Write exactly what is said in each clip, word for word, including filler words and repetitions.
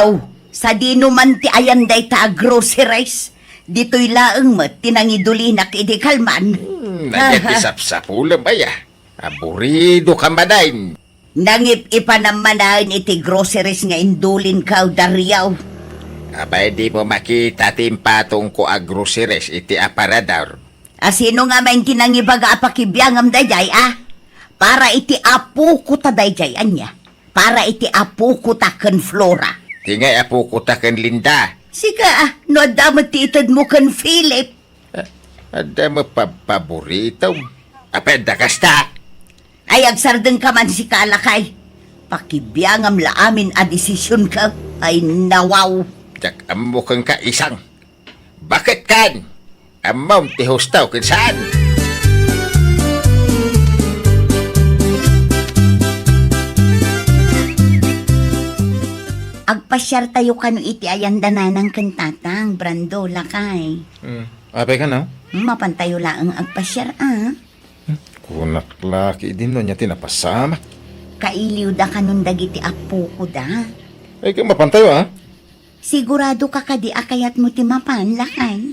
Oh, sadino man ti ayan dayta a groceries? Ditoy laeng met ti nangidulinak idi kalman. Hmm, ania ti sapsapulem, aya? Aburido ka manen. Nangip-ipanam manen iti groceries nga indulinko, Dario. Apay, dimo makita ti impatongko a groceries iti aparador? A, sino ngamin ti nangibaga a pakibiangam daydiay, a? Para iti apoko ta daydiay, ania? Para iti apoko ta ken Flora. Ti ngay apoko ta ken Linda? Sika, a, no adda met ti itedmo ken Philip. A, adda met pab-, paboritom. Apay, adda kasta? Ay, agsardengka man sika, lakay. Pakibiangam la amin a desisionko. Ay, nawaw. Diak ammo kenka, isang. Baket kan? Ammom ti husto ken saan? Agpasiartayo kano iti ayan da nanang ken tatang, Brando, lakay. Hmm. Apay kano? Mapantayo laeng agpasiar, a. Hmm. Kunak la ketdin no ania ti napasamak. Kailiwda kanon dagiti apoko da. Ay, ket mapantayo, a? Sigurado ka kadi a kayatmo ti mapan, lakay?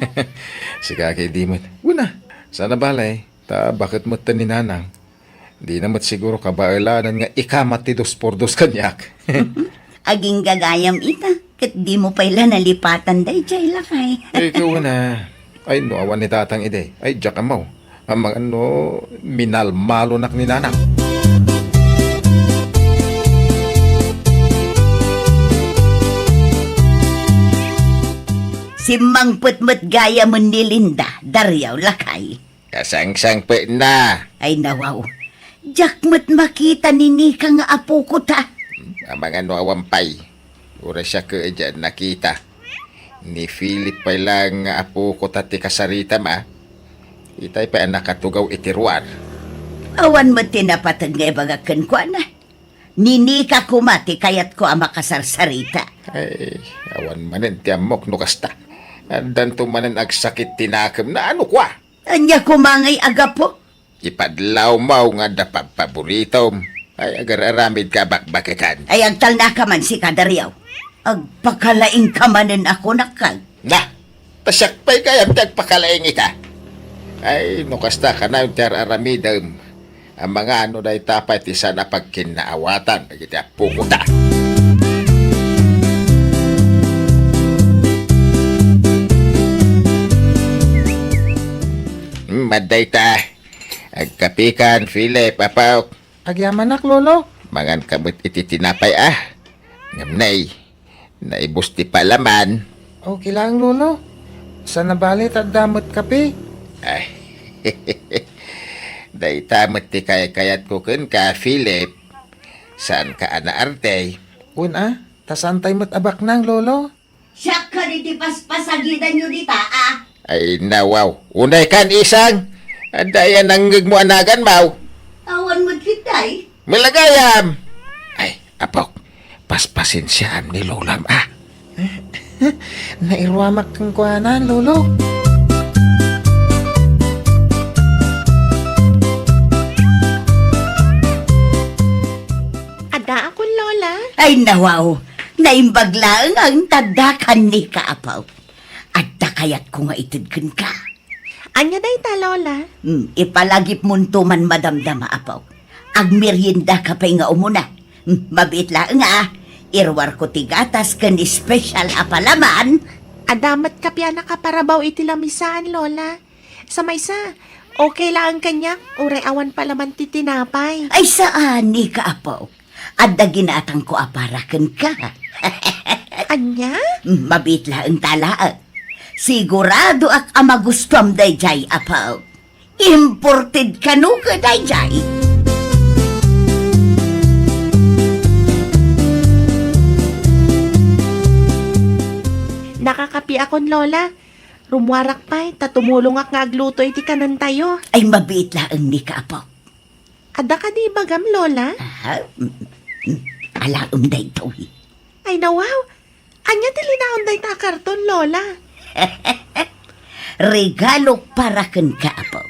Sika ket di met. Wen a, saan a bale, ta baket met ni nanang. Dina met siguro kabaelanan nga ikamat ti dos por dos kaniak. Agingga gayam ita, ket dimo pay la nalipatan daydiay, lakay. Ay, wen a. Ay, no awan ni tatang idi, ay, diak ammo. Amangan no minalmalonak ni nanang. Simmangpet met gayamen ni Linda, Dario, lakay. Kasangsangpetna. Ay, nawaw. Diak met makita ni Nika nga apoko ta. Amangan no awan pay. Uray siak ket diak nakita. Ni Philip pay laeng nga apoko ta ti kasaritam, a. Itay pay a nakatugaw iti ruar. Awan met ti napateg nga ibaga kenkuana. Ni Nika koma ti kayatko a makasarsarita. Ay, awan manen ti ammok no kasta. Addanto manen agsakit ti nakemna, ano kua? Ania koma ngay a gapu? Ipadlawmo nga adda pabpaboritom. Ay, agar-aramid ka bakbaketan. Ay, agtalnaka man sika, Dario. Agpakalaing ka manen a kunak. Na, ta siak pay gayam ti agpakalaing ita. Ay, no kasta kanayon ti ar-aramidem. Amangan no dayta pay ti saan a pagkinnaawatan dagiti apokota. Hmm, adda ita. Agkapikan, Philip, apok. Agyamanak, Lolo. Mangan ka met iti tinapay, a. Ngem nay, naibus ti palaman. Okay lang, Lolo. Saan a bale ta adda met kape? Ay. Dayta met ti kaykayatko kenka, Philip. Saan ka a naarte? Wen a, ta saantay met a baknang, Lolo. Siak kadi ti paspasagidanyo dita, a? Ay, nawaw. Unay kan, isang. Adda aya nangngegmo a naganmaw? Awan met ketdi. Malagayam. Ay, apok, paspasensiaam ni lolam, a. Nairuamak kenkuana, Lolo. Addaakon, Lola. Ay, nawaw. Naimbag laeng a inta addakan ni kaapaw. Adda kayatko nga ited kenka. Ania dayta, Lola? Hmm, ipalagipmonto man madamdama, apaw. Agmeriendaka pay nga umuna. Hmm, mabiit laeng a. Iruarko ti gatas ken espesyal a palaman. Adda met kape a nakaparabaw iti lamisaan, Lola. Sa maysa, okay laeng kaniak, uray awan palaman ti tinapay. Ay, saan, ni kaapaw. Adda ginatangko a para kenka. Ania? Mabiit laeng ta laeng. Siguradoak a magustuam daydiay, apaw. Imported kano ket daydiay? Nakakapiakon, Lola. Rummuarak pay, ta tumulongak nga agluto iti kanentayo. Ay, mabiit laeng ni kaapaw. Adda kadi ibagam, Lola? Aha, mm, mm, alaem daytoy. Ay, nawaw! Ania ti linaon dayta a karton, Lola? Regalo para kenka, apo.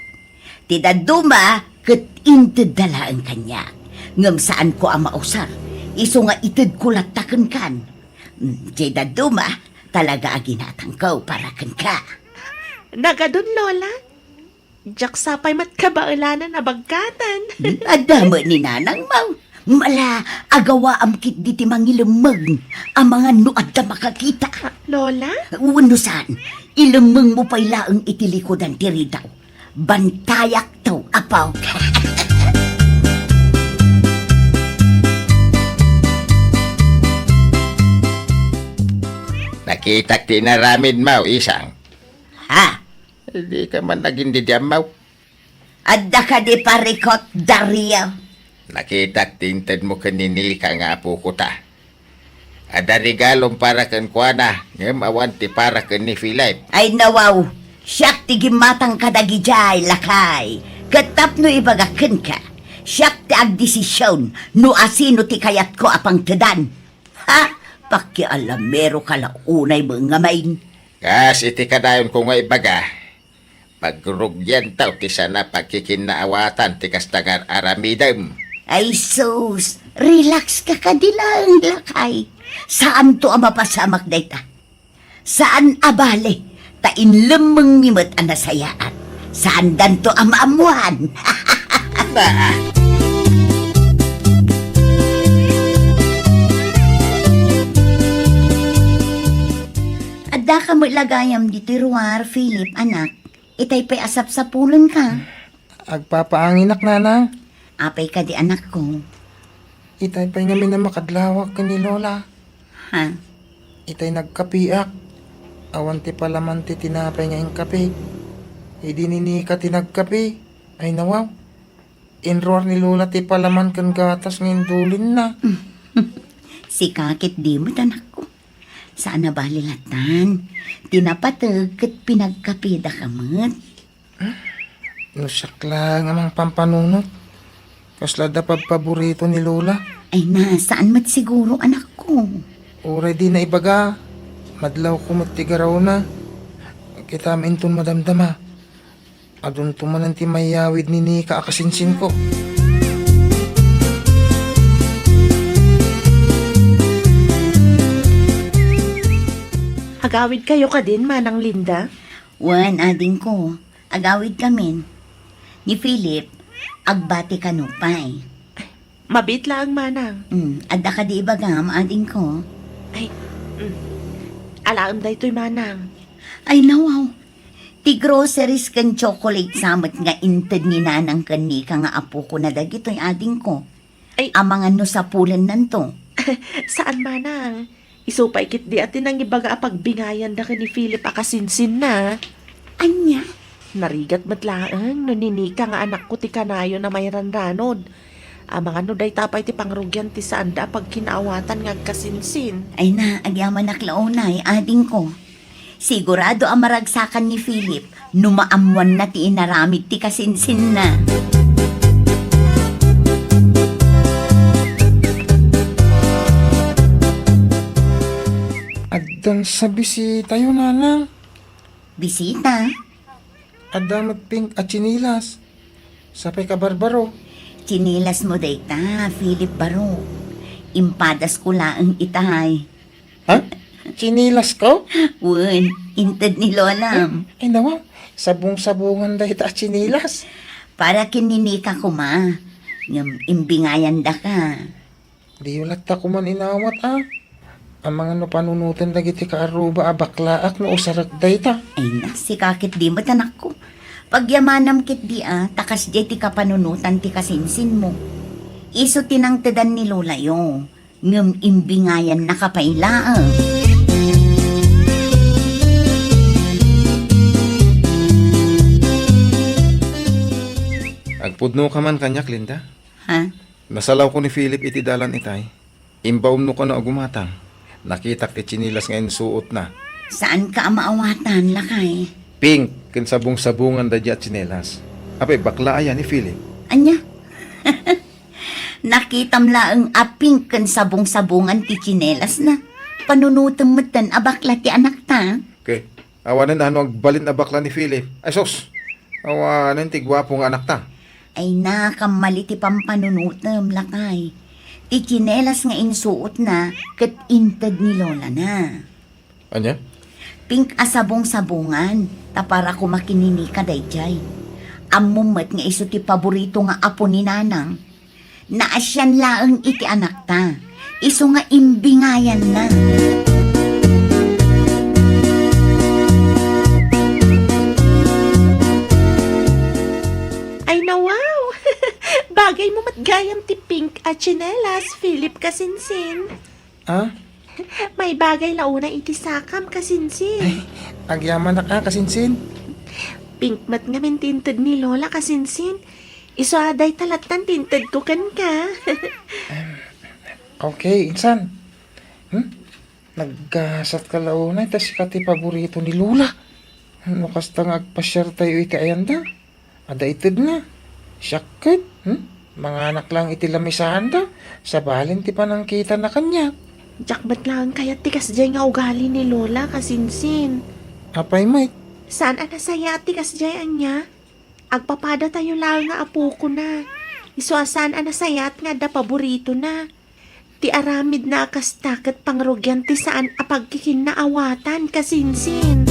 Ti dadduma ket intedda laeng kaniak. Ngem saanko a mausar, isu nga itedko latta kenkan. Mm, diay dadduma, talaga a ginatangko para kenka. Nagadun, Lola. Diak sa pay met kabaelanan a bagkatan. Hmm, adda met ni nanangmo. Mala, agawaam ketdi ti mangilemmeng. Amangan no adda makakita. Ah, Lola? Wenno saan, ilemmengmo pay laeng iti likudan ti ridaw. Bantayakto, apok. Nakitak ti inaramidmo, isang. Ha? Dika man agindediammo. Adda kadi parikut, Dario? Nakitak ti intedmo ken ni Nika nga apokota. Adda regalom para kenkuana, ngem awan ti para ken ni Philip. Ay, nawaw, siak ti gimmatang kadagidiay, lakay. Ket tapno ibaga kenka, siak ti agdesision no asino ti kayatko a pangtedan. Ha? Pakialameroka la unay met ngamin. Kas iti kadayonko nga ibaga, pagrugianto ti saan a pagkikinnaawatan ti kasta nga aramidem. Ay sus, relax ka kadi laeng, lakay. Saanto a mapasamak dayta. Saan a bale, ta inlemmengmi met a nasayaat. Saandanto a maammoan. Naa. Addaka met la gayam ditoy ruar, Philip, anak. Itay pay a sapsapulenka. Agpapaanginak, nanang. Apay kadi, anakko? Itay pay ngamin a makadlawak ken ni Lola. Ha? Itay nagkapiak. Awan ti palaman ti tinapay nga inkapi. Idi ni Nika ti nagkapi, ay nawaw. Inruar ni Lola ti palaman ken gatas nga indulinna. Sika ketdi met, anakko. Saan a bale latan. Ti napateg ket pinagkapidaka met. No siak laeng a mangpampanunot, kasla adda pabpaborito ni Lola. Ay na, saan met siguro, anakko? Uray dina ibaga, madlawko met ti garawna. Kitam inton madamdama. Adunto manen ti mayawid ni Nika a kasinsinko. Agawidkayo kadin, Manang Linda? Wen, adingko. Agawidkamin. Ni Philip, agbati kano pay. Mabiit laeng, manang. Mm, adda kadi ibagam, adingko? Ay, mm. Alaem daytoy, manang. Ay, nawaw. Ti groceries ken chocolate sa met nga inted ni nanang ken Nika nga apokona dagitoy, adingko. Ay. Amangan no sapulennanto. Saan, manang. Isu pay ketdi a ti nangibaga a pagbingayanda ken ni Philip a kasinsinna. Ania? Narigat met laeng no ni Nika nga anakko ti kanayon a mairanranod. Amangan no dayta pay ti pangrugian ti saanda a pagkinaawatan nga agkasinsin. Ay na, agyamanak la unay, adingko. Sigurado a maragsakan ni Philip no maammoanna ti inaramid ti kasinsinna. Addan sa bisitayo, nanang. Bisita? Adda met pink a tsinelas. Sapay ka, Barbaro. Tsinelasmo dayta, Philip Baro. Impadasko laeng itay. Ha? Tsinelas ko? Wen, inted ni Lolam. Ay, nawa, sabong-sabongan dayta a tsinelas. Para ken ni Nika koma, ngem imbingayandaka. Diyo latta koman inawat, a. Amangan no panunoten dagiti kaarruba a baklaak no usarek dayta. Ay na, sika ketdi met, anakko. Pagyamanam ketdi, a, ta kasdiay ti kapanunotan ti kasinsinmo. Isu ti nangtedan ni Lolayo. Ngem imbingayannaka pay laeng. Agpudnoka man kaniak, Linda? Ha? Nasalawko ni Philip iti dalan itay. Imbaonmo kano a gumatang. Nakitak ti tsinelas nga insuotna. Saanka a maawatan, lakay? Pink ken sabong-sabongan daydiay a tsinelas. Apay, bakla aya ni Philip? Ania? Nakitam laeng a pink ken sabong-sabongan ti tsinelasna. Panunotem metten a bakla ti anakta. Ket awanen a no agbalin a bakla ni Philip. Ay sus! Awanen ti guapo nga anakta. Ay na, kammali ti pampanunotem, lakay. Ti tsinelas nga insuotna ket inted ni lolana. Ania? Pink a sabong-sabongan, ta para koma ken ni Nika daydiay. Ammom met nga isu ti paborito nga apo ni Nanang. Naasian laeng iti anakta, isu nga imbingayanna. Ay, nawaw! Bagay mo met gayam ti pink a tsinelas, Philip, kasinsin. Ah? Maibagay la unay iti sakam, kasinsin. Ay, agyamanak a, kasinsin. Pink met ngamin ti inted ni Lola, kasinsin. Isu a dayta lattan ti intedko kenka. Okay, insan. Hmm? Naggasat ka la unay, ta sika ti paborito ni Lola. No kasta nga agpasiartayo iti ayanda, adda itedna. Siak ket, hmm? Manganak lang iti lamisanda, sabalen ti panangkitana kaniak. Diak met laeng kayat ti kasdiay nga ugali ni Lola, kasinsin. Apay met? Saan a nasayaat ti kasdiay, ania? Agpapadatayo laeng nga apokona. Isu a saan a nasayaat nga adda paboritona. Ti aramidna a kasta ket pangrugian ti saan a pagkikinnaawatan, kasinsin.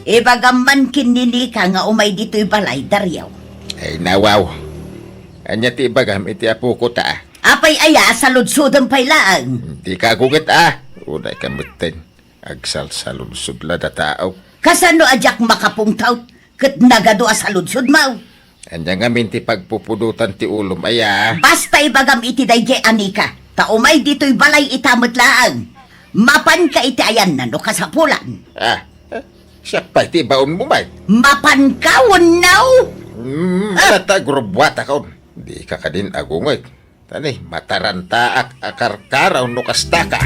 Ibagam man ken ni Nika nga umay ditoy balay, Dario. Ay, nawaw. Ania ti ibagam iti apoko ta? Apay aya, saludsodem pay laeng. Dika agunget a. Unay ka metten. Agsalsaludsod la da tao. Kasano a diak makapungtot ket nagadu a saludsodmo? Ania ngamin ti pagpupudotan ti ulom, aya? Basta ibagam iti daydiay a Nika, ta umay ditoy balay ita met laeng. Mapanka iti ayanna no kasapulan. Ah, eh, siak pay ti ibaonmo met. Mapanka wenno? Hmm, ah! Ala ta, agrubuatakon. Dika kadin agunget. Tani, matarantaak a karkaraw no kastaka.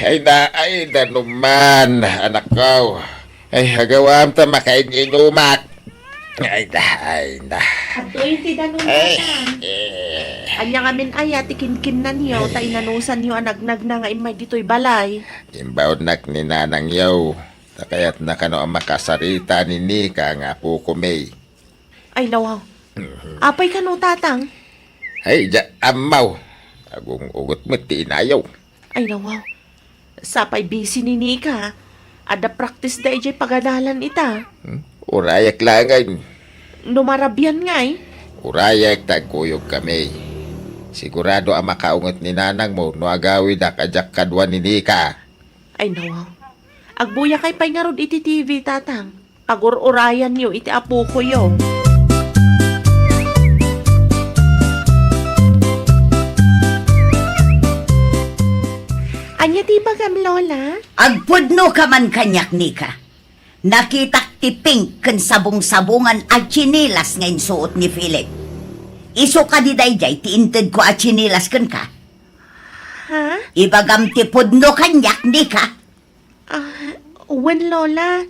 Ay da, ay da naman, anakko. Ay, agawam ta makain-inumak. Ay da, ay da. Adtoy ti danum, ay, Tatang. Eh. Ania ngamin aya ti kinkinnanyo, ta inanusanyo a nagnagna nga immay ditoy balay? Imbaonnak ni nanangyo. Ta kayatna kano a makasarita ni Nika nga apoko, May. Ay, nawaw. Mhm. Apay kano, Tatang? Ay, diak ammo. Agung-ugot met ti inayo. Ay, nawaw. Sapay busy ni Nika. Adda practice da idiay pagadalan ita. Hmm? Urayak laengen. No marabian ngay? Urayak ta agkuyogkami. Sigurado a makaunget ni nanangmo no agawidak a diak kadua ni Nika. Ay, nawaw. Agbuyakay pay ngarud iti T V, Tatang. Pagur-urayanyo iti apokoyo. Ania ti ibagam, Lola? Agpudno ka man kaniak, Nika. Nakitak ti pink ken sabong-sabongan a tsinelas nga insuot ni Philip. Isu kadi daydiay ti intedko a tsinelas kenka? Ha? Ibagam ti pudno kaniak, Nika. Ah, wen, Lola.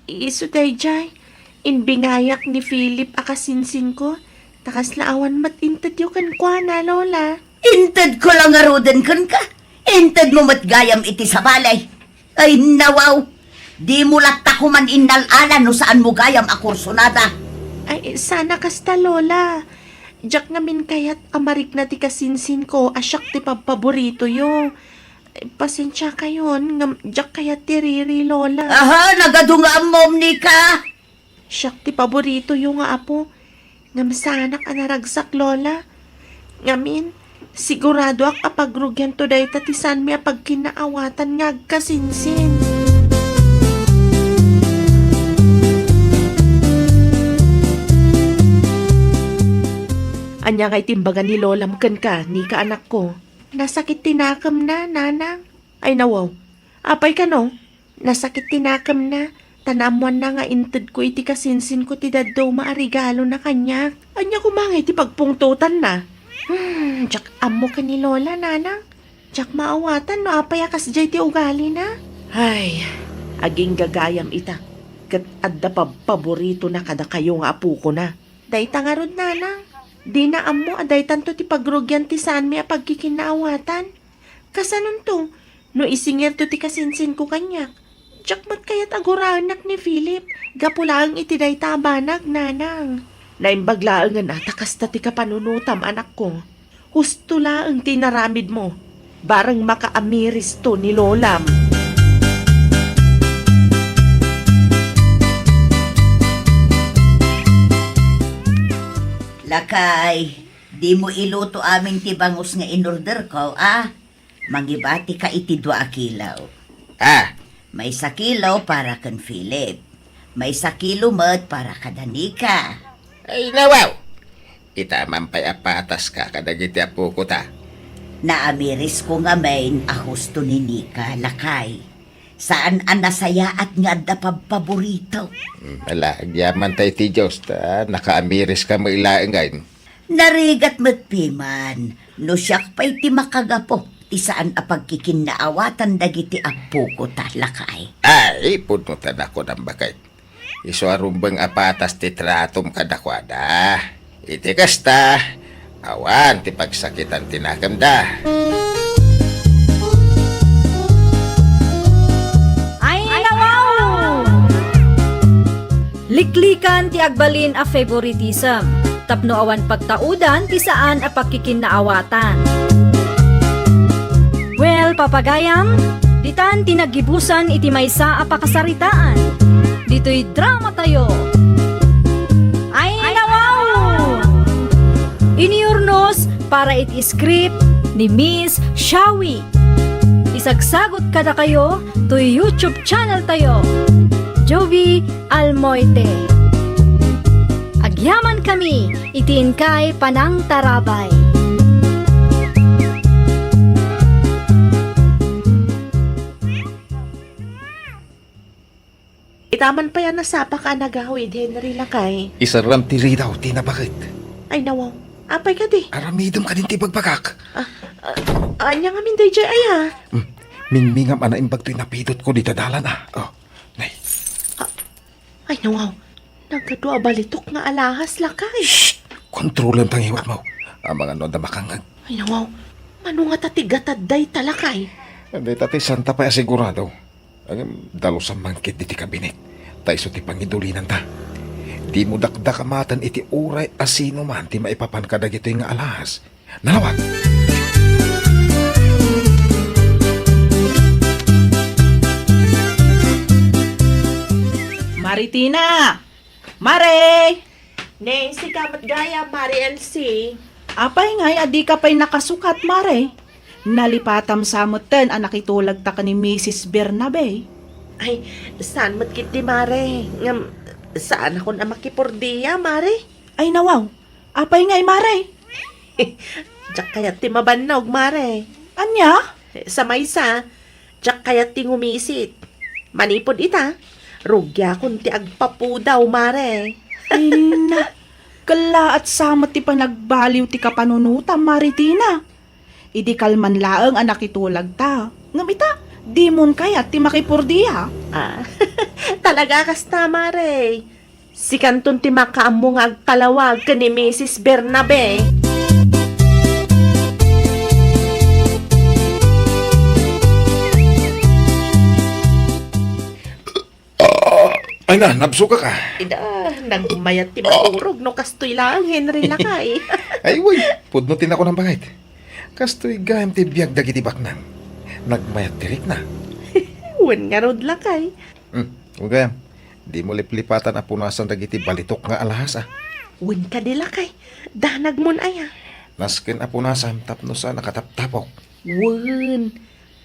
Isu daydiay, imbingayak ni Philip a kasinsinko, ta kasla awan met intedyo kenkuana, Lola. Intedko la ngaruden kenka. Intedmo met gayam iti sabali. Ay, nawaw. Dimo latta koman innal-ala no saanmo gayam a kursunada. Ay, saan a kasta, Lola. Diak ngamin kayat a marikna ti kasinsinko a siak ti pabpaboritoyo. Pasensiakayon, ngem diak kayat ti riri, Lola. Aha, nagadu nga ammom, Nika. Siak ti paboritoyo nga apo, ngem saanak a naragsak, Lola. Ngamin, siguradoak a pagrugianto dayta ti saanmi a pagkinnaawatan nga agkasinsin. Ania ngay ti imbaga ni Lolam kenka, Nika, anakko? Nasakit ti nakemna, Nanang. Ay, nawaw. Apay kano? Nasakit ti nakemna, ta naammoanna nga intedko iti kasinsinko ti dadduma a regalona kaniak. Ania koma ngay ti pagpungtotanna? Hmm, diak ammo ken ni Lola, Nanang. Diak maawatan no apay a kasdiay ti ugalina. Ay, agingga gayam ita, ket adda pabpaboritona kadakayo nga apokona. Dayta ngarud, Nanang. Dina ammo a daytanto ti pagrugian ti saanmi a pagkikinnaawatan. Kasanonto, no isingirto ti kasinsinko kaniak? Diak met kayat a guraennak ni Philip, gapu laeng iti dayta a banag, nanang. Naimbag laengen a ta kasta ti kapanunotam, anakko. Husto laeng ti inaramidmo. Bareng makaamiristo ni lolam. Lakay, dimo iluto amin ti bangus nga inorderko, a? Mangibatika iti dua a kilo. Ah, Maysa kilo para ken Philip. Maysa kilo met para kada Nika. Ay, nawaw! Ita man pay a pataska kadagiti apoko ta. Naamirisko ngamin a husto ni Nika, lakay. Saan a nasayaat nga adda pabpaborito. Hmm, ala, agyamankay iti Dios ta nakaamiriska met laengen. Narigat met piman no siak pay ti makagapu ti saan a pagkikinnaawatan dagiti apoko ta, lakay. Ay, pudno ta nakunam, baket. Isu a rumbeng a patas ti tratom kadakuada. Iti kasta, awan ti pagsakitan ti nakemda. Ay, nawaw! Liklikan ti agbalin a favoritism tapno awan pagtaudan ti saan a pagkikinnaawatan. Well, papagayam, ditan ti naggibusan iti maysa a pakasaritaan. Ditoy drama tayo. Ay, nawaw! Iniurnos para iti script ni Miss Shawi. Isagsagot kadakayo toy YouTube channel tayo, Jovi Almoite. Agyaman kami iti inkay panangtarabay. Itaman pay a nasapa ka a nagawid, Henry, lakay. Isaram ti ridaw ti nabaket. Ay, nawaw. Apay kadi? Aramidem kadin ti bagbagak. Ah, ah, ania ngamin daydiay aya? Hmm, mingmingam a naimbag toy napidotko dita dalan, a. Oh, nay. Ah, ay, nawaw. Nagadu a balitok nga alahas, lakay. Shh! Kontrolem ta ngiwatmo. Amangan no adda makangngeg. Ay, nawaw. Mano ngata ti gatad dayta, lakay? Dayta ti santa pay a sigurado. Ngem dalusam man ketdi ti kabinet, ta isu ti pangidulinanta. Dimo dakdakamaten iti uray a sino man ti maipapan kadagitoy nga alahas. Nalawag! Maritina! Mare! Ne, sika met gayam, Mare Elsie. Apay ngay a dika pay nakasukat, Mare? Nalipatam sa metten a nakitulagta ken ni Misis Bernabe. Ay, saan met ketdi, Mare. Ngem, saanakon a makipurdia, Mare. Ay, nawaw. Apay ngay, Mare? Diak kayat ti mabannog, Mare. Ania? Sa maysa, diak kayat ti ngumisit. Manipud ita, rugiakon ti agpapudaw, Mare. Ay na, kellaat sa met ti panagbaliw ti kapanunotam, Mare Tina. Idi kalman laeng a nakitulagta. Ngem ita, dimon kayat ti makipurdia. Ah, talaga kasta, Mare. Sikanton ti makaammo nga agpalawag ken ni Misis Bernabe. Ah, ay na, nabsukak a. Ida, nagmayat ti maturog no kastoy laeng, Henry, lakay. Ay, uy, pudno ti nakunam, baket. Kastoy gayam ti biag dagiti baknang. Nagmayat ti rikna. Wen ngarud, lakay. Hmm, wen gayam. Dimo liplipatan a punasan dagiti balitok nga alahas, a. Wen kadi, lakay. Danagmon aya. Nasken a punasam tapno saan a kataptapok. Wen.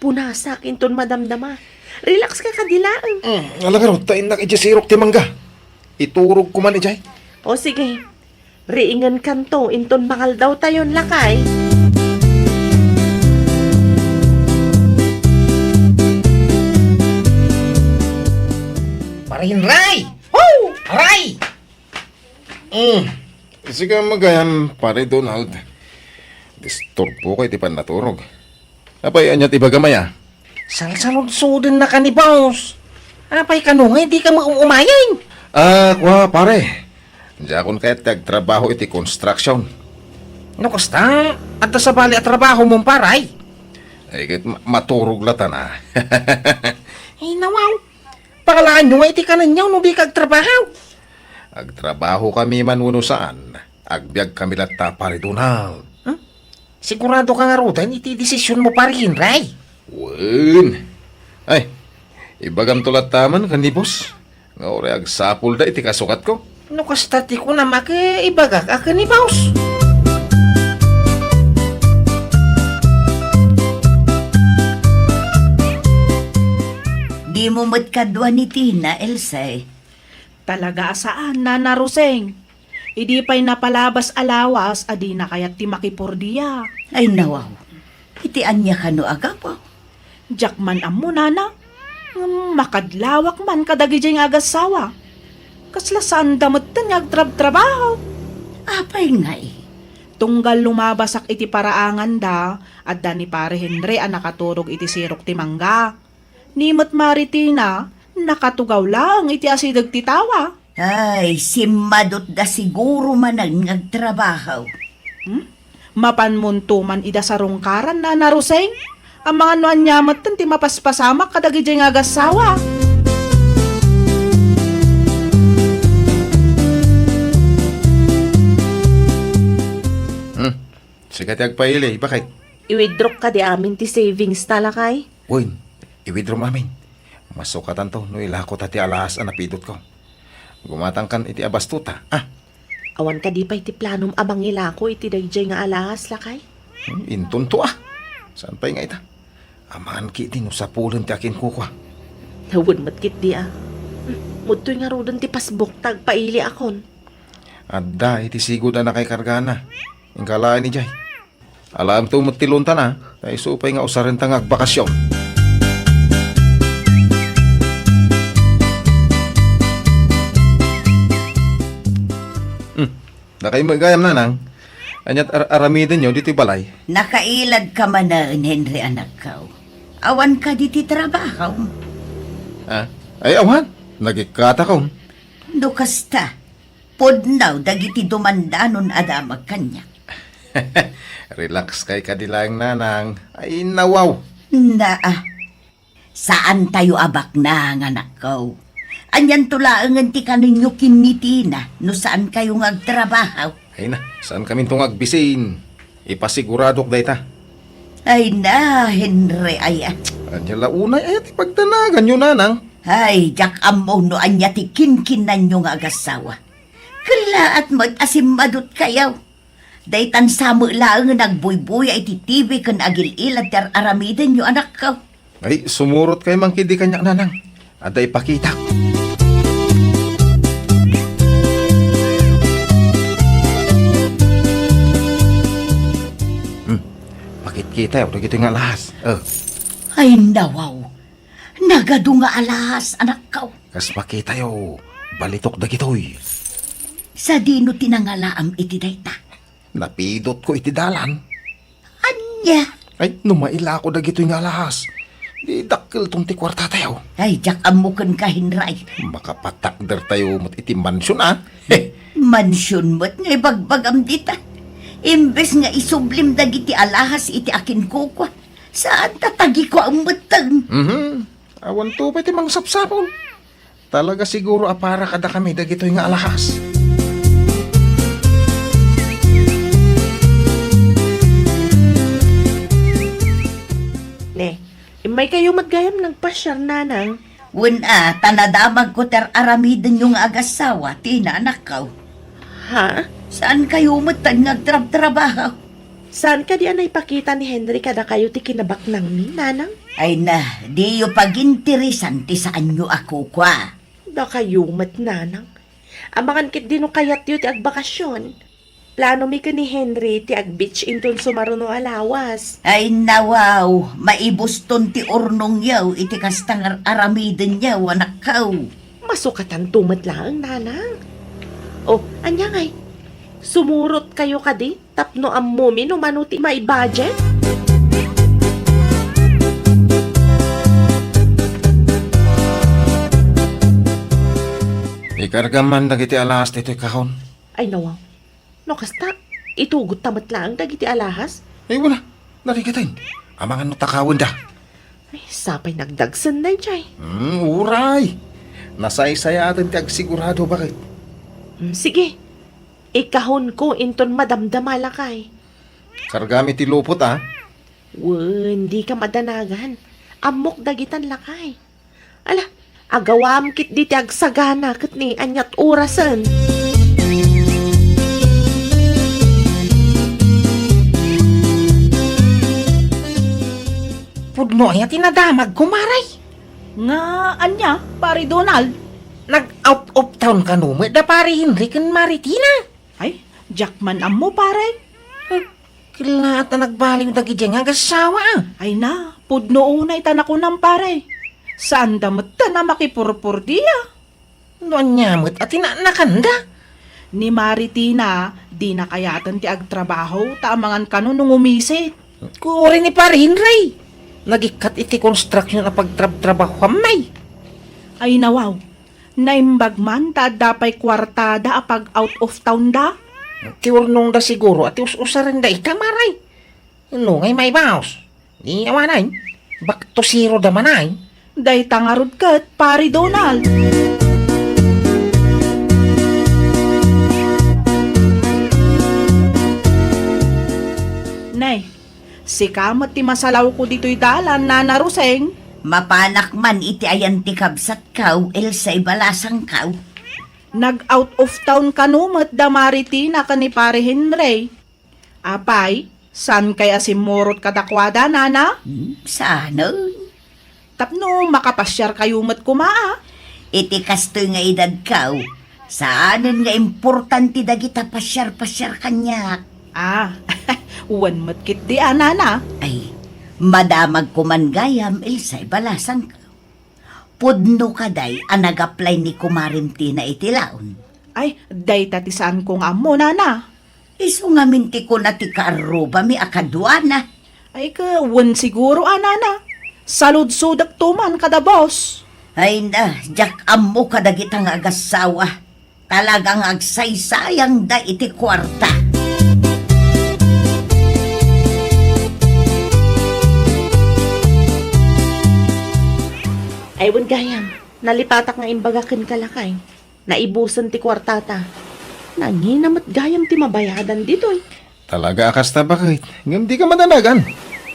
Punasak inton madamdama. Relax ka kadi laeng. Hmm, ala ngarud, ta innak idiay sirok ti mangga. Iturogko man idiay. O sige. Riingenkanto inton mangaldawtayon, lakay. Pare Henry! Ho! Aray! Mm. Sika met gayam, Pare Donald. Disturboka iti pannaturog. Apay, ania ti ibagam aya? Salsaludsodennak ni boss. Apay kano nga dika maum-umayen? Ah, kua, pare. Diakon kayat ti agtrabaho iti construction. No kasta, adda sabali a trabahom, pare? Ay, ket ma-, maturog lattan a. Ay, nawaw. Pakalaanyo nga iti kanenyo no dika agtrabaho. Agtrabahokami man wenno saan, agbiagkami latta, Pari Donald. Hmm? Sigurado ka ngaruden iti desisionmo, Pari Henry? Wen. Ay, ibagamto latta man ken ni boss nga uray agsapulda iti kasukatko. No kasta ti kunam a ket ibagak a ken ni boss. Dimo met kadua ni Tina, Else. Talaga a saan, Nana Roseng. Idi pay napalabas a lawas a dina kayat ti makipordia. Ay, nawaw. Iti ania kano a gapu? Diak man ammo, nana. Ngem makadlawak man kadagidiay nga agassawa. Kasla saanda metten nga agtrabtrabaho. Apay ngay? Tunggal lumabasak iti paraanganda, adda ni Pare Henry a nakaturog iti sirok ti mangga. Ni met Mari Tina, nakatugaw laeng iti asideg ti tawa. Ay, simmadutda siguro manen nga agtrabaho. Hmm? Mapanmonto man ida sarungkaran, Nana Roseng? Amangan no ania metten ti mapaspasamak kadagidiay nga agassawa. Hmm. Sika ti agpaili, bakit? I-withdrawk kadi amin ti savings ta, lakay? Wen, i-withdraw amin. Masukatanto no ilako ta ti alahas a napidotko. Gumatangkan iti abasto ta, ah. Awan kadi pay ti planom a mangilako iti daydiay nga alahas, lakay? Hmm, intonto, ah. Saan pay nga ita? Amangan ketdi no sapulen ti akinkukua. Wen met ketdi, ah. Mudtoy ngaruden ti pasbuk ta agpailiakon. Adda iti sigud a nakaikargana. Inka laeng idiay. Alaemto met ti loan tana, ta isu pay nga usarenta nga agbakasyon. Hmm, dakay met gayam, nanang. Ania't ar-, aramidenyo ditoy balay? Nakailadka manen, Henry, anakko. Awan kadi ti trabaho? Ah, ay, awan. Nagikkatakon. No kasta, pudno dagiti dumandanon a damag kaniak. Relax kay kadi laeng, nanang. Ay, nawaw. Naa. Saantayo a baknang, anakko. Anianto laengen ti kanenyo ken ni Tina no saankayo nga agtrabaho? Ay na, saankaminto nga agbisin. Ipasiguradok dayta. Ay na, Henry, aya. Ania la unay aya ti pagdanaganyo, nanang? Ay, diak ammo no ania ti kinkinanyo nga agassawa. Kellaat met a simmadutkayo. Daytan sa met laengen agbuybuya iti T V ken agil-ilad ti ar-aramidenyo, anakko. Ay, sumurot kay man ketdi kaniak, nanang. Adda ipakitak. Hmm. Pakitkitayo dagitoy nga alahas. Oh. Ay, nawaw. Nagadu nga alahas, anakko. Kas makitayo, balitok dagitoy. Sadino ti nangalaam iti dayta? Napidotko iti dalan. Ania? Ay, no mailako dagitoy nga alahas, di dakkelton ti kuartatayo. Ay, diak ammo kenka, Henry. Makapatakdertayo met iti mansion, a? Mansion met nga ibagbagam dita. Imbes nga isublim dagiti alahas iti akinkukua, saanta tagikuam metten. Mhm. Awanto pay ti mangsapsapul. Talaga siguro a para kadakami dagitoy nga alahas. Ne, immaykayo met gayam nagpasiar, nanang. Wen a, ta nadamagko ti ar-aramidenyo nga agassawa, Tina, anakko. Ha? Saankayo metten nga agtrabtrabaho? Saan kadi a naipakita ni Henry kadakayo ti kinabaknangmi, nanang? Ay na, diyo paginteresan ti saanyo a kukua. Dakayo met, nanang. Amangan ketdi no kayatyo ti agbakasyon. Planomi ken ni Henry ti ag-beach inton sumaruno a lawas. Ay nawaw, maibuston ti urnongyo iti kasta nga ar-aramidenyo, anakko. Masukatanto met laeng, nanang. O, ania ngay? Sumurotkayo kadi tapno ammomi no mano ti mai-budget? Ikargam man dagiti alahas ditoy kahon. Ay, nawaw. No kasta, itugotta met laeng dagiti alahas? Ay, wala. Narigaten. Amangan no takawenda. Ay, sapay nagdagsen daydiay. Hmm, uray. Nasaysayaaten ti agsigurado, baket. Hmm, sige. Ikahonko inton madamdama, lakay. Kargami ti lupot, a. Wen, dika madanagan. Ammok dagitan, lakay. Ala, agawam ketdi ti agsagana ket ni aniat orasen. Pudno aya ti nadamag, kumare? Nga ania, Pare Donald? Nag-out of town kano met da Pare Henry ken Mare Tina? Ay, diak man ammo, pare. Hmm, ket laat a nagbaliw dagidiay nga agassawa, a. Ay na, pudno unay ta nakunam, pare. Saanda met a makipurpurdia. No ania met a tinaknakanda? Ni Mare Tina, dina kayaten ti agtrabaho, ta amangan kano no ngumisit. Uray ni Pare Henry. Nagikkat iti construction a pagtrabtrabahoan, may. Ay nawaw. Naimbag man ta adda pay kuartada a pag-out of town da? Ti urnongda siguro a ti us-usarenda ita, mare. No ngay maibaos, ni awanan, back to zero da manay. Dayta ngarud ket, Pare Donald. Nay, sika met ti masalawko ditoy dalan, Nana Roseng. Mapanak man iti ayan ti kabsatkaw, Elsa, ibalasangkaw. Nag-out of town kano met da Mare Tina ken ni Pare Henry. Apay, saankay a simmurot kadakuada, nana? Hmm, saanen? Tapno makapasiarkayo met koma, a. Iti kastoy nga edadkaw, saanen nga importante dagita pasiar-pasiar kaniak. Ah, wen met ketdi a, nana. Ay, madamag koman gayam, Elsa, ibalasangkaw. Pudno kadi a nag-apply ni Kumarem Tina iti laon? Ay, dayta ti saanko nga ammo, nana. Isu ngamin ti kuna ti kaarrubami a kaduana. Ay, ka, wen siguro a, nana. Saludsodekto man kada boss. Ay na, diak ammo kadagita nga agassawa. Talaga nga agsaysayangda iti kuarta. Ay, wen gayam, nalipatak nga imbaga kenka, lakay. Naibusen ti kuartata. Nangina met gayam ti mabayadan ditoy. Talaga a kasta, baket. Ngem dika madanagan.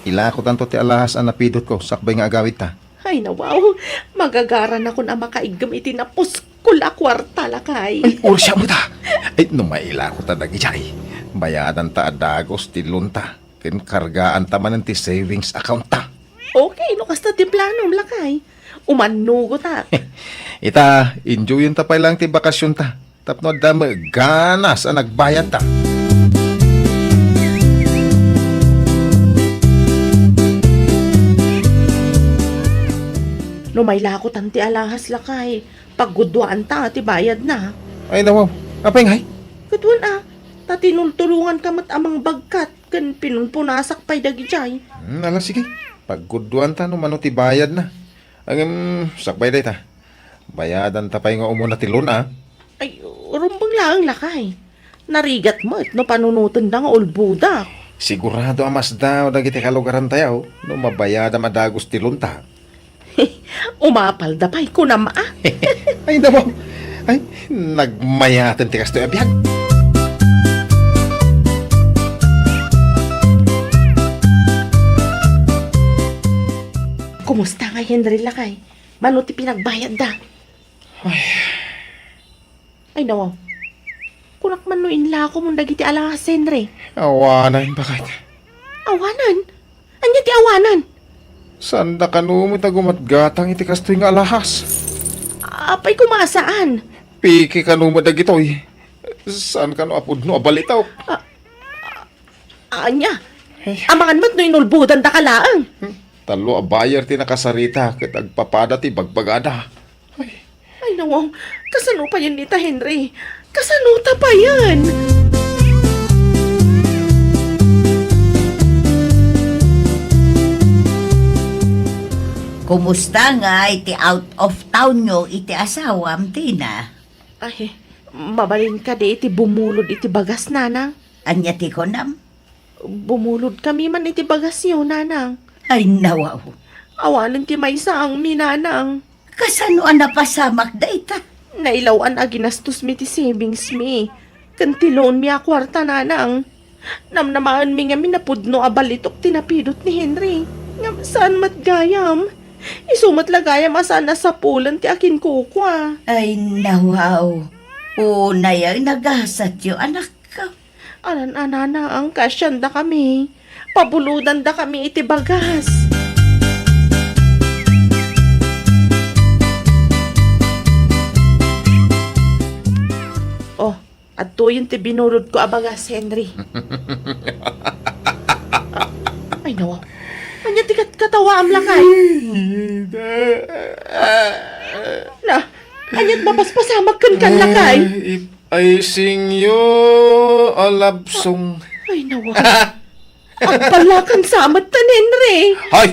Ilakotanto ti alahas a napidutko sakbay nga agawidta. Ay, nawaw. Magagaranakon a makaiggem iti napuskol a kuarta, lakay. Ay, ursa mo ta. Ay, no mailako ta dagidiay, bayadanta a dagus ti loan ta, ken kargaanta manen ti savings account ta. Okay, no kasta ti planom, lakay. Umannugotak. Ita, enjoyenta pay lang ti bakasionta. Tapno adda met ganas a nagbayadta. No mailakotan ti alahas, lakay, paggudduaanta ti bayadna. Ay, nawaw. Apay ngay? Ket wen a, ta tinultulonganka met a mangbagkat ken pinunpunasak pay dagidiay. Hmm, ala, sige. Paggudduanta no mano ti bayadna. Ngem, sakbay dayta. Bayadanta pay nga umuna ti loan, a. Ay, rumbeng laeng, lakay. Narigat met no panunotenda nga ulboda. Sigurado a masdaaw dagiti kalugarantayo no mabayadam a dagus ti loan ta. Umapalda pay, kunam a. Ay, nawaw. Ay, nagmayaten ti kastoy a biag. Kumusta nga Henry, lakay? Mano ti pinagbayadda? Ay. Ay, nawaw. Kunak man no inlakomon dagiti alahas, Henry. Awanan, baket. Awanan? Ania ti awanan? Saanda kano met a gumatgatang iti kastoy nga alahas? Apay koma a saan? Piki kano met dagitoy. Saan kano a pudno a balitok? Ah, Ania? Ay. Amangan met no inulbodandaka laeng. Hmm. Tallo a buyer ti nakasarita ket agpapada ti bagbagada. Ay. Ay, nawaw. Kasano payen ita, Henry? Kasano ta payen? Kumusta nga iti out of townyo iti asawam, Tina? Ay, mabalin kadi iti bumulod iti bagas, nanang? Ania ti kunam? Bumulodkami man iti bagasyo, nanang. Ay, nawaw. Awanen ti maysaangmi, nanang. Kasano a napasamak dayta? Nailaw-an a ginastosmi ti savingsmi ken ti loanmi a kuarta, nanang. Namnamaenmi ngamin a pudno a balitok ti napidot ni Henry. Ngem saan met gayam. Isu met la gayam a saan a sapulen ti akinkukua. Ay, nawaw. Unay a nagasatyo, anakko. Anan a, nanang, kaasiandakami. Pabulodandakami iti bagas. Oh, adtoyen ti binulodko a bagas, Henry. Ay, nawaw. Ania ti kat-, katawaam, lakay? Na, ania ti mapaspasamak kenka, lakay? Ay, ip-, ay, singyo, a love song. Ay, nawaw. Agballakan sa met ten, Henry. Hay!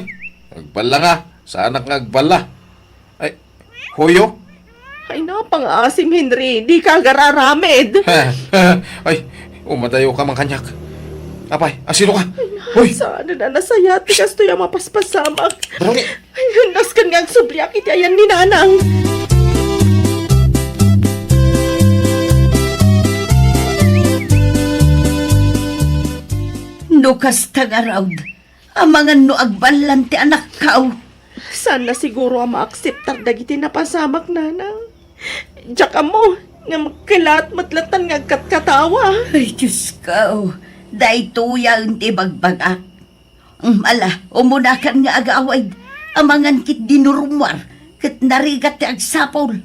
Agballa nga. Saanak nga agballa. Ay, huyo? Ay, napangaasim, Henry. Dika agar-aramid. Ay, umadayoka man kaniak. Apay, asino ka? Ay, na, Hoy! Saan a nasaya ti kastoy a mapaspasamak. Barangay! Ay, nasken nga agsubliak iti ayan ni nanang. No kasta ngarud, amangan no agballan ti anakko. Saan a siguro a maakseptar dagiti napasamak, nanang. Diak ammo, ngem kelat met latta nga agkatkatawa. Ay, Diosko, daytoyen ti ibagbagak. Mm, ala, umunakan nga agawid. Amangan ketdi no rummuar, ket narigat ti agsapul.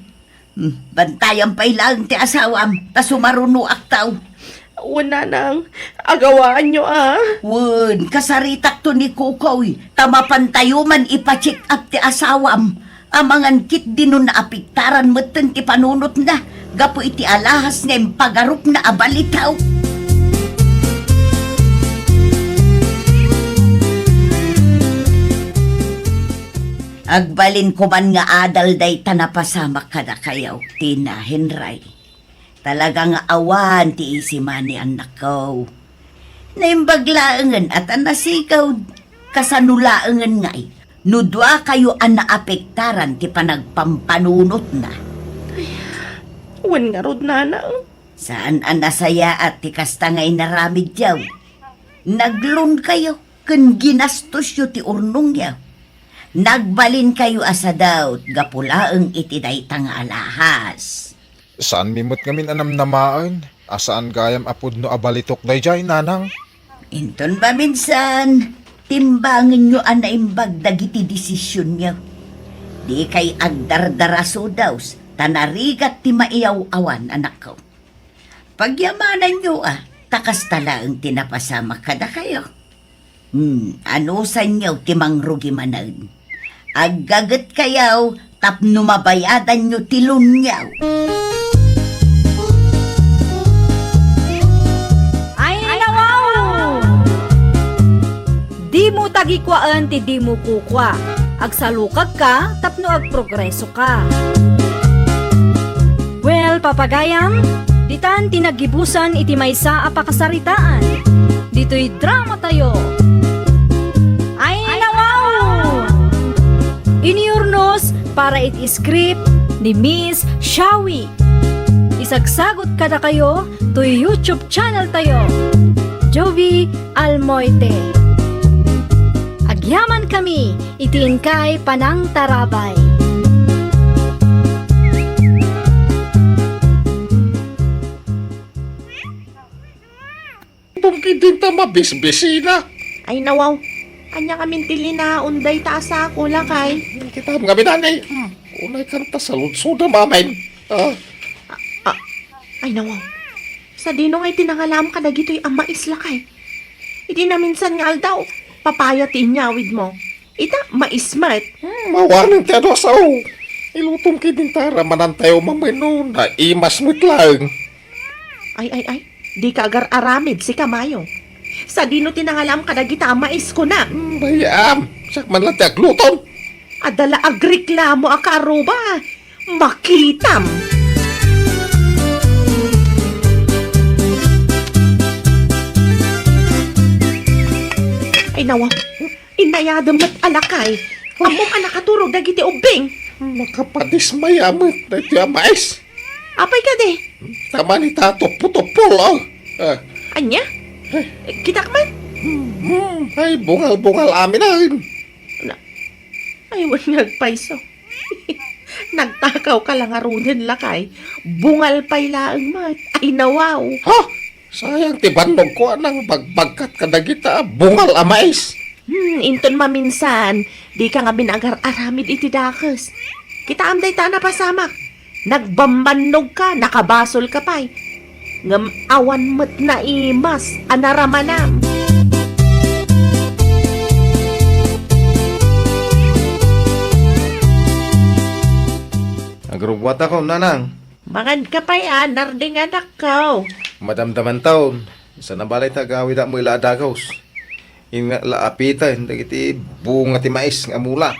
Hmm, bantayan pay laeng ti asawam, ta sumarunoakto. Wen, nanang, agawaanyo, a. Wen, kasaritakto ni Kukoy, ta mapantayo man ipa-check up ti asawam. Amangan ketdi no naapektaran metten ti panunotna gapu iti alahas nga impagarupna a balitok. Agbalinko man nga adal dayta napasamak kadakayo, Tina, Henry. Talaga nga awan ti easy money, annakko. Naimbag laengen a ta nasigawd, kasano laengen ngay no duakayo a naapektaran ti panagpampanunotna? Wen ngarud, nanang. Saan a nasayaat ti kasta nga inaramidyo. Nag-loan kayo ken ginastosyo ti urnongyo. Nagbalinkayo a sadaw gapu laeng iti dayta nga alahas. Saanmi met ngamin a namnamaen a saan gayam a pudno a balitok daydiay, nanang. Inton maminsan, timbangenyo a naimbag dagiti desisionyo. Dikay agdardaraso daws, ta narigat ti maiyaw-awan, anakko. Pagyamananyo, a, ta kasta laeng ti napasamak kadakayo. Hmm, anusanyo ti mangrugi manen? Aggagetkayo tapno mabayadanyo ti loanyo. Ay, nawaw! Dimo tagikuaen ti dimo kukua. Agsalukagka tapno agprogresoka. Well, papagayam, ditan ti naggibusan iti maysa a pakasaritaan. Ditoy dramatayo. Ay, nawaw! Inurnos para iti script ni Miss Shawi. Isagsagot kadakayo toy YouTube channel tayo, Jovi Almoite. Agyamankami iti inkay panangtarabay. Pumkidin ta mabisbisina. Ay, nawaw. Ania ngamin ti linaon dayta a sako, lakay? Kitam ngamin, anay. Hmm. Unay kanta saludsodam amin. Ah. Ah, ah. Ay, nawaw. Sadino ngay ti nangalaam kadagitoy a mais, lakay? Idi naminsan nga aldaw, papaya ti inyawidmo. Ita, mais met. Hmm, awanen ti adu a sao. Ilutom ketdin ta, manantayo mamano, naimas met laeng. Ay, ay, ay. Dika agar-aramid, sika, Mayo. Sadino ti nangalaam kadagita a mais, kuna? Hmm, bay-am. Siak man la ti aglutom. Adda la agreklamo a kaaruba. Makitam. Ay, nawa. Inayadem met a lakay. Ammom a nakaturog dagiti ubbing. Nakapadismaya met daytoy a mais. Apay kadi? Tama ni ta tuppo-tuppo, oh. Ah. Ania? Ay. Kitak man? Hmm, ay, bungal-bungal amin, ah. Na, ay, wen nga agpayso. Nagtakaw ka la ngaruden, lakay. Bungal pay laeng met. Ay, nawaw. Ha? Sayang ti bannogko a nangbagbagkat kadagita a bungal a mais. Hmm, inton maminsan, dika ngamin agar-aramid iti dakes. Kitaem dayta a napasamak. Nagbambannog ka, nakabasol ka pay. Ngem awan met naimas a naramanam. Agrubbuatakon, nanang. Mangan ka pay, a, Narding, anakko. Madamdamantaon, saan a balay ta agawida met la a dagus. Inna la apiten dagiti bunga ti mais nga mulak.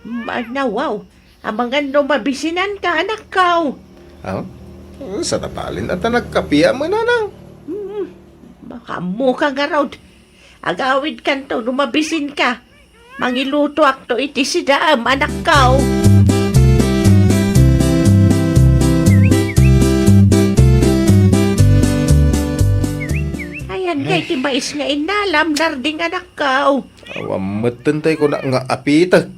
Manawaw, amangan no mabisinanka, anakko. Ah? Saan a balin a ta nagkapia met, nanang? Hmm, makaammoka ngarud. Agawidkanto no mabisinka. Mangilutoakto iti sidaem, anakko. Ayan kay ti mais nga innalam, Narding, anakko. Awan metten tay kuna nga apitek.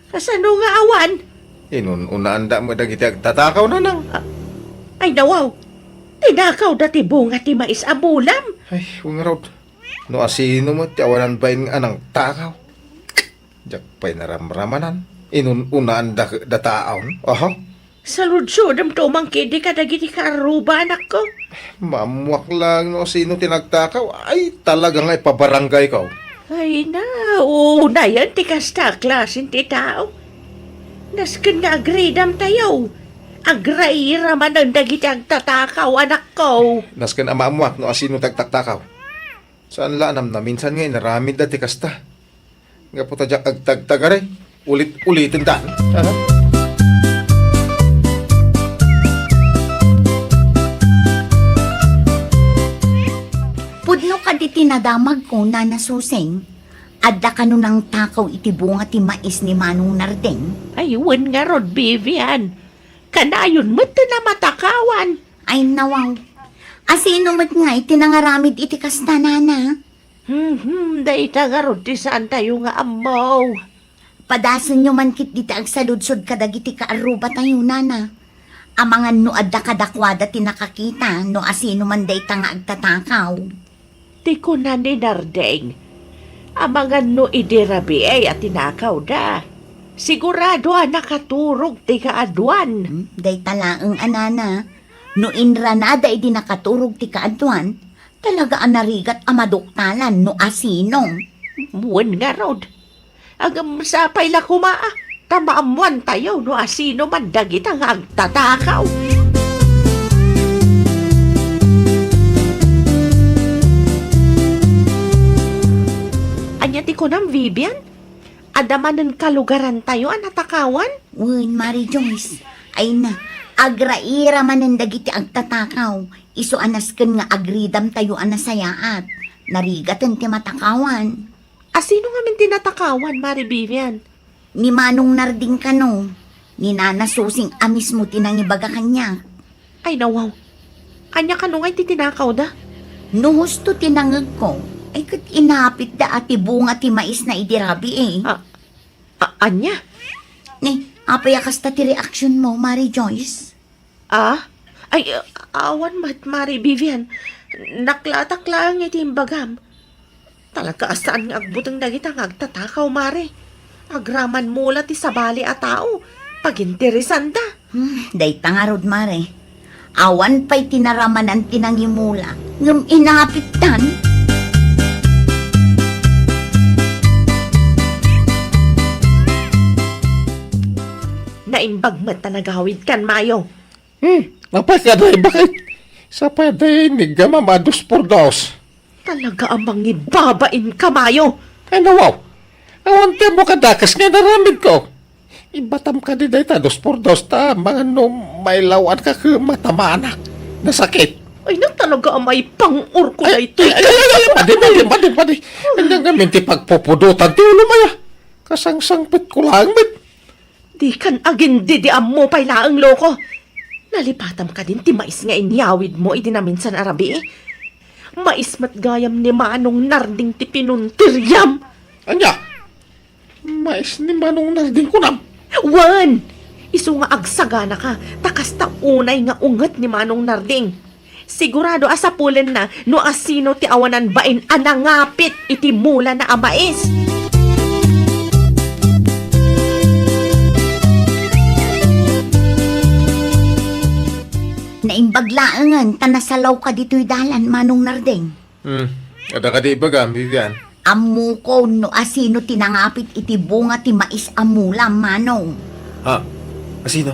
Kasano nga awan? Inun-unaanda met dagiti agtatakaw, nanang. Ah, ay, nawaw. Tinakawda ti bunga ti mais a bulam. Ay, wen ngarud. No asino met ti awanan bain nga nangtakaw. Diak pay naramramanan. Inun-unaanda dataon. Aha. Saludsodemto man ketdi kadagiti kaarruba, anakko. Maammuak laeng no asino ti nagtakaw. Ay, talaga nga ipabarangayko. Ay na, unayen ti kasta a klasen ti tao. Nasken nga agridamtayo. Agraira manen dagiti agtatakaw, anakko. Nasken a maammuak no asino ti agtaktakaw. Saan la a namnaminsan nga inaramidda ti kasta. Gapu ta diak agtagtagari, ulit-ulitenda. Aha. Pudno kadi ti nadamagko, Nana Susing. Adda kano nangtakaw iti bunga ti mais ni Manong Narding? Ay, wen ngarud, Vivian. Kanayon met ti namatakawan. Ay, nawaw. Asino met ngay ti nangaramid iti kasta, nana? Hmm, dayta ngarud ti saantayo nga ammo. Padasenyo man ketdi ti agsaludsod kadagiti kaarrubatayo, nana. Amangan no adda kadakuada ti nakakita no asino man dayta nga agtatakaw. Ti kuna ni Narding, amangan no idi rabii a tinakawda. Sigurado a nakaturog ti kaaduan. Hmm, dayta laeng a nana. No inranada idi nakaturog ti kaaduan, talaga a narigat a maduktalan no asino. Wen ngarud. Ngem sapay la koma a ta maammoantayo no asino man dagita nga agtatakaw. Ania ti kunam, Vivian? Adda manen kalugarantayo a natakawan? Wen, Mari Joyce. Ay na, agraira manen dagiti agtatakaw. Isu a nasken nga agridamtayo a nasayaat. Narigaten ti matakawan. Asino ngamin ti natakawan, Mari Vivian? Ni Manong Narding kano, ni Nana Susing a mismo ti nangibaga kaniak. Ay, nawaw. Ania kano ngay ti tinakawda? No husto ti nangegko, ay ket inapitda a ti bunga ti maisna idi rabii. Ah, a-, ania? Ni, apay a kasta ti reaksionmo, Mari Joyce? Ah? Ay, a-, awan met, Mari Vivian. Naklatak laeng iti imbagam. Talaga a saan nga agbuteng dagita nga agtatakaw, Mari. Agraman mo la ti sabali a tao. Paginteresanda. Hmm, dayta ngarud, Mari. Awan pay ti naramanan ti nangimula, ngem inapitdan. Naimbag met ta nagawidkan, Mayo. Hmm, apay kadi, baket? Sapay dayta ni gama a dos por dos. Talaga a mangibabain ka, Mayo. Ay, nawaw. Awan ti ammo kadakes nga inaramidko. Ibatam kadi dayta dos por dos ta, amangan no mailawan ka ket matamanak. Nasakit. Ay, na talaga a maipang-or ko daytoy. Ay, ay, ay, ay, padi, padi, padi, padi. Ania ngamin ti pagpupudotan ti ulom, aya? Kasangsangpetko laeng met. Dikan agindi, di ammo pay laeng, loko. Nalipatam kadin ti mais nga inyawidmo idi naminsan a rabii? Mais met gayam ni Manong Narding ti pinuntiryam. Ania? Mais ni Manong Narding kunam? Wen! Isu nga agsaganaka, ta kasta unay nga unget ni Manong Narding. Sigurado a sapulenna no asino ti awanan bain a nangapit iti mulana a mais. Naimbag laengen ta nasalawka ditoy dalan, Manong Narding. Hmm. Adda kadi ibagam, Vivian? Ammokon no asino ti nangapit iti bunga ti mais a mula, Manong. Ha? Asino?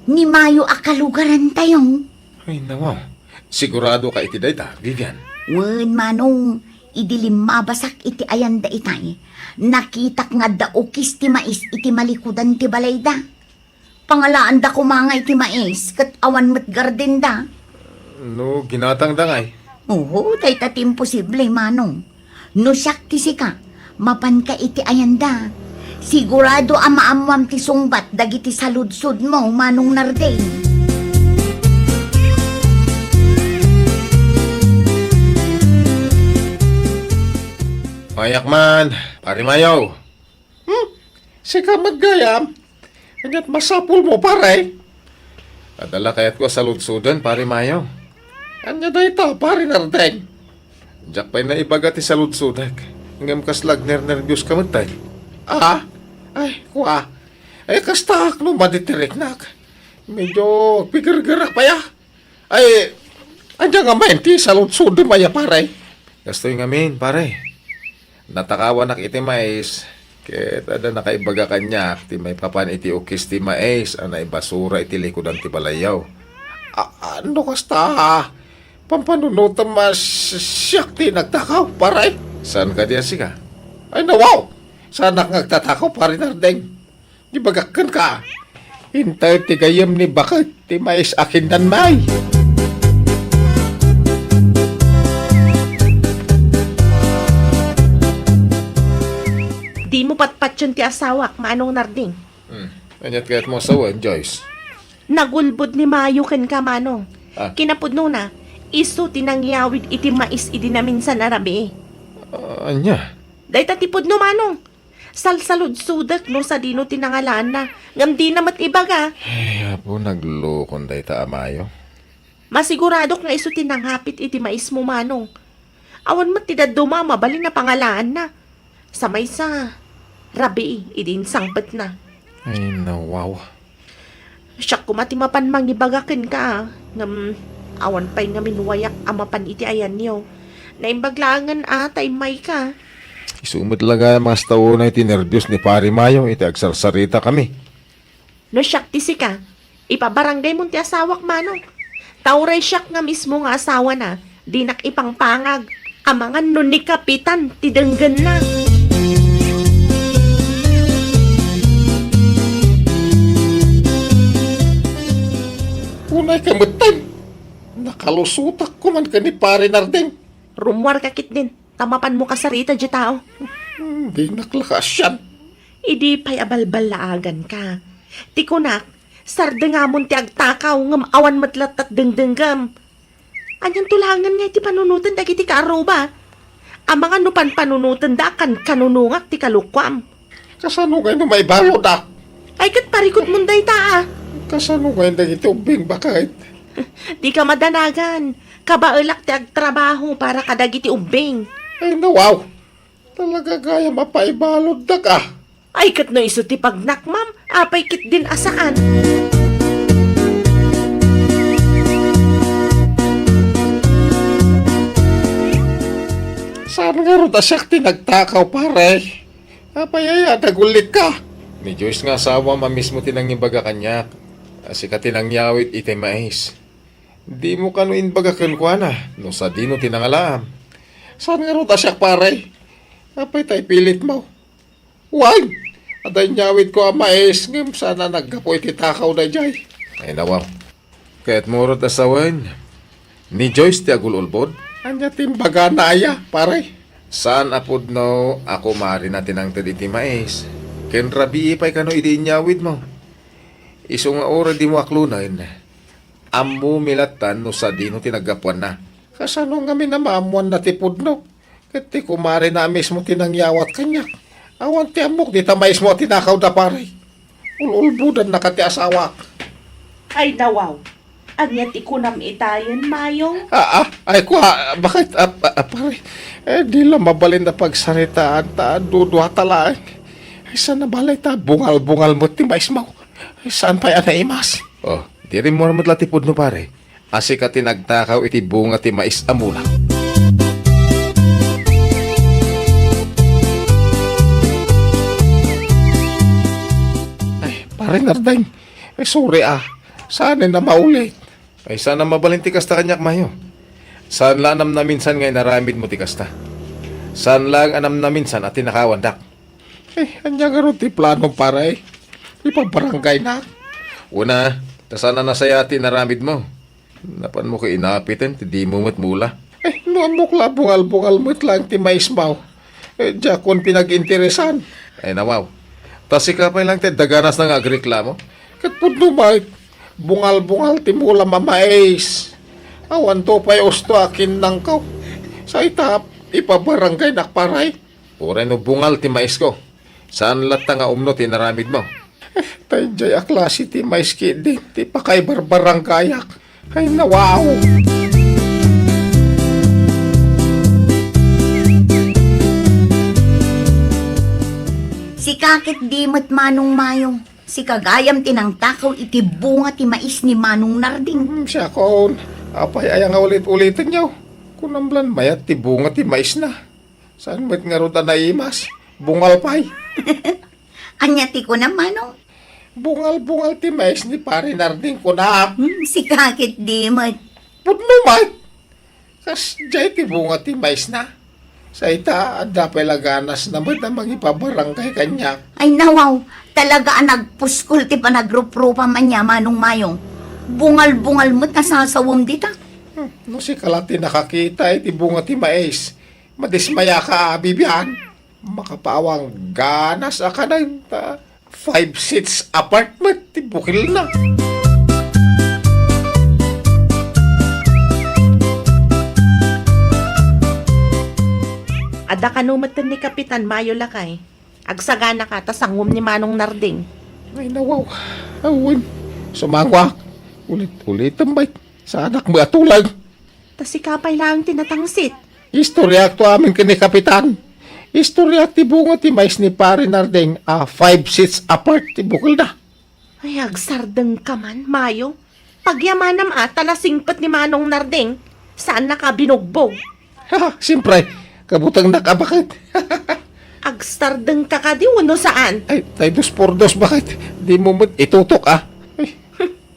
Ni Mayo a kalugarantayo. Ay, nawaw. Sigurado ka iti dayta, Vivian? Wen, Manong, idi limmabasak iti ayanda itay, nakitak nga adda ukis ti mais iti malikudan ti balayda. Pangalaanda koma nga iti mais ket awan met gardenda. No ginatangda ngay? Oho, dayta ti imposible, Manong. No siak ti sika, mapanka iti ayanda. Sigurado a maammoam ti sungbat dagiti saludsodmo, Manong Narding. Mayak man, Pare Mayo. Hmm? Sika met gayam? Ania't masapulmo, pare? Adda la kayatko a saludsoden, Pare Mayo. Ania dayta, Pare Nardeng? Diak pay naibaga ti saludsodek. Ngem kasla agnernerbios ka met, tay. Ah? Ay, kua. Ay, kastaak no maditiriknak. Medyo agpigergerak pay, ah. Ay, ania ngamin ti saludsodem aya, pare? Kastoy ngamin, pare. Natakawanak iti mais, ket adda nakaibaga kaniak ti maipapan iti ukis ti mais a naibasura iti likudan ti balayyo. A-, a-, no kasta, pampanunotem a si-, siak ti nagtakaw, pare? Saan kadi a sika? Ay, nawaw! Saanak nga agtatakaw, Pare Nardeng. Ibagak kenka, intayo ti gayyem ni baket ti mais a kindanmay. Dimo patpatien ti asawak, Manong Narding. Hmm. Ania't kayatmo a sawen, Joyce? Nagulbod ni Mayo kenka, Manong. Ah. Kinapudnona, isu ti nangyawid iti mais idi naminsan a rabii. Ah, ania? Dayta ti pudno, Manong. Salsaludsodek no sadino ti nangalaanna, ngem dina met ibaga. Ay, Apo, naglukon dayta a Mayo. Masiguradok nga isu ti nangapit iti maismo, Manong. Awan met ti dadduma a mabalin a pangalaanna. Sa maysa, rabii idi insangpetna. Ay, nawaw. Siak koma ti mapan mangibaga kenka, ngem awan pay ngamin wayak a mapan iti ayanyo. Naimbag laengen a ta immayka. Isu met la gayam a kasta unay ti nerbios ni Pare Mayo iti agsarsaritakami. No siak ti sika, ipabaranggaymon ti asawak, Manong. Ta uray siak nga mismo nga asawana, dinak ipangpangag. Amangan no ni Kapitan ti denggenna. Unay ka metten. Nakalusotak koman ken ni Pare Nardeng. Rummuarka ketdin, ta mapanmo kasarita diay tao. Hmm, dinak la kaasian. Idi pay a balballaaganka. Ti kunak, sardengamon ti agtakaw ngem awan met lattat dengdenggem. Anianto laengen nga iti panunoten dagiti kaarruba? Amangan no panpanunotenda a kankanunongak ti kalukuam. Kasano ngay no maibalud, a? Ay, ket parikutmon dayta, a. Kasano ngay dagiti ubbing baket? Dika madanagan. Kabaelak ti agtrabaho para kadagiti ubbing. Ay, nawaw. Talaga gayam a paibaluddak, a. Ay, ket no isu ti pagnakmam, apay ketdin a saan? Saan ngarud a siak ti nagtakaw, pare? Apay aya, nagullikka? Ni Joyce nga asawam a mismo ti nangibaga kaniak a sika ti nangyawid iti mais. Dimo kano inbaga kenkuana no sadino ti nangalaam? Saan ngarud a siak, pare? Apay ta ipilitmo? Wen, adda inyawidko a mais ngem saan a naggapu iti takaw daydiay. Ay, nawaw. Kayatmo rod a sawen? Ni Joyce ti agul-ulbod? Ania ti imbagana aya, pare? Saan a pudno a kumarina ti nangted iti mais. Ken rabii pay kano idi inyawidmo. Isu nga uray dimo aklunen, ammom latta no sadino ti naggapuanna. Kasano ngamin a maammoanna ti pudno? Ket ti kumarina a mismo ti nangyawat kaniak. Awan ti ammok dita maismo a tinakawda, pare. Ul-ulbodannaka ti asawak. Ay, nawaw. Ania ti kunam itayen, Mayong? Ah, ah, ay, kua, bakit, ah, ah, ah, pare? Eh, di la mabalin a pagsaritaan ta duduata laeng. Ay, saan a balay ta bungal-bungal met ti maismo. Ay, saan pay a naimas? Oh, di rin mo met la ti pudno, pare. A sika ti nagtakaw iti bunga ti mais a mula. Ay, pare Nardeng, eh, sorry, ah. Saan a maulit? Ay, saan a mabalin ti kasta kaniak, Mayo. Saan la a namnaminsan nga inaramidmo ti kasta. Saan laeng a namnaminsan a tinakawandak. Eh, ania ngarud ti plano, pare? Ipabarangaynak? Una, ta saan a nasayaat ti inaramidmo. Napanmo ka inapiten ti dimo met mula. Eh, no ammok la bungal-bungal met laeng ti maismo. Eh, diakon pinag-interesan. Ay, nawaw. Ta sika pay laeng ti adda ganasna nga agreklamo. Ket pudno met, bungal-bungal ti mulam a mais. Awanto pay usto a kinnangko. Sa ita, ipabarangaynak, pare. Uray no bungal ti maisko, saan latta nga umno ti inaramidmo? Eh, ta idiay a klase ti mais ketdi ti pakaibarbarangayak. Ay, nawaw! Sika ketdi met, Manong Mayong. Sika gayam ti nangtakaw iti bunga ti mais ni Manong Narding. Hmm, siakon. Apay aya nga ulit-ulitenyo? Kunam la mayat ti bunga ti maisna. Saan met ngarud a naimas? Bungal pay. Ania ti kunam, Manong? Bungal-bungal ti mais ni Pare Narding, kunak. Hmm, sika ketdi met. Pudno met. Kasdiay ti bunga ti maisna. Sa ita, adda pay la ganasna met a mangipabarangay kaniak. Ay, nawaw, talaga a nagpuskol ti panagruprupam ania, Manong Mayong. Bungal-bungal met a sasawem dita. Hmm, no sika la ti nakakita iti bunga ti mais, madismayaka a, bibian. Makapaawang ganas a kanen ta five seats apart met ti bukilna. Adda kano metten ni Kapitan Mayo, lakay. Agsaganaka ta sangom ni Manong Narding. Ay, nawaw. Awan. Sumangoak. Ulit-ulitem met. Saanak met a tulag. Ta sika pay laeng ti natangsit. Istoriak to amin ken ni Kapitan. Istoriak ti bunga ti mais ni Pare Narding a five seats apart ti bukilda. Ay, agsardengka man, Mayo. Pagyamanam a ta nasingpet ni Manong Narding, saannaka a binugbog. Ha, siyempre, kabutengnak a baket. Agsardengka kadi wenno saan? Ay, tay dos por dos baket. Dimo met itutok, ah. Ay.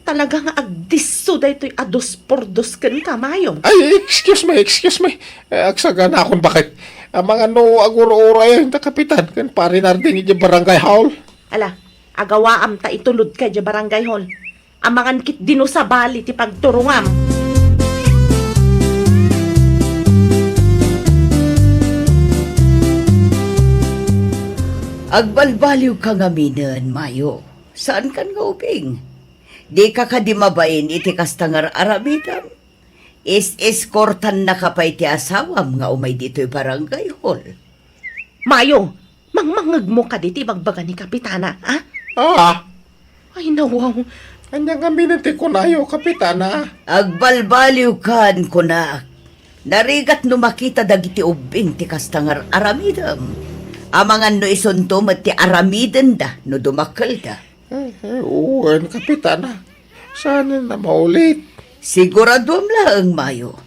Talaga nga agdisso daytoy a dos por dos kenka, Mayo. Ay, excuse me, excuse me. Eh, agsaganakon baket. Amangan no agur-urayen ta Kapitan ken Pare Narding idiay barangay hall. Ala, agawaam ta itulodka idiay barangay hall. Amangan ketdi no sabali ti pagturongam. Agbalbaliwka ngaminen, Mayo. Saankan nga ubing? Dika kadi mabain iti kasta nga ar-aramidem? Is-eskortannaka pay ti asawam nga umay ditoy barangay hall. Mayo, mangmangngegmo kadi ti ibagbaga ni Kapitana, a? Ah! Ay, nawaw. Ania ngaminen ti kunayo, Kapitana? Agbalbaliwkan, kunak. Narigat no makita dagiti ubbing ti kasta nga ar-aramidem. Amangan no isunto met ti aramidenda no dumakkelda. Eh, eh, wen, Kapitana. Saan a maulit? Siguraduam laeng, Mayo.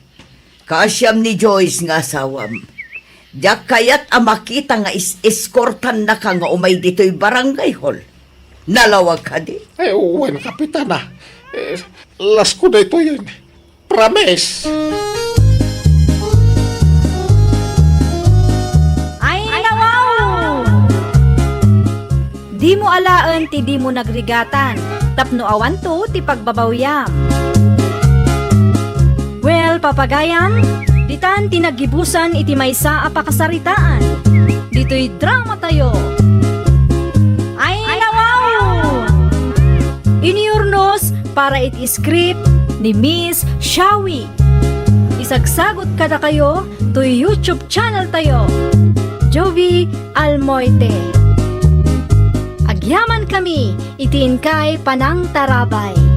Kaasiam ni Joyce nga asawam. Diak kayat a makita nga is-eskortannaka nga umay ditoy barangay hall. Nalawag kadi? Ay, wen, Kapitana. Eh, lasko daytoyen. Promise. Ay, nawaw! Dimo alaen ti dimo nagrigatan, tapno awanto ti pagbabawiam. Well, papagayam, ditan ti naggibusan iti maysa a pakasaritaan. Ditoy dramatayo. Ay, nawaw! Inurnos para iti script ni Miss Shawi. Isagsagut kadakayo toy YouTube channel tayo, Jovi Almoite. Agyaman kami iti inkay panangtarabay.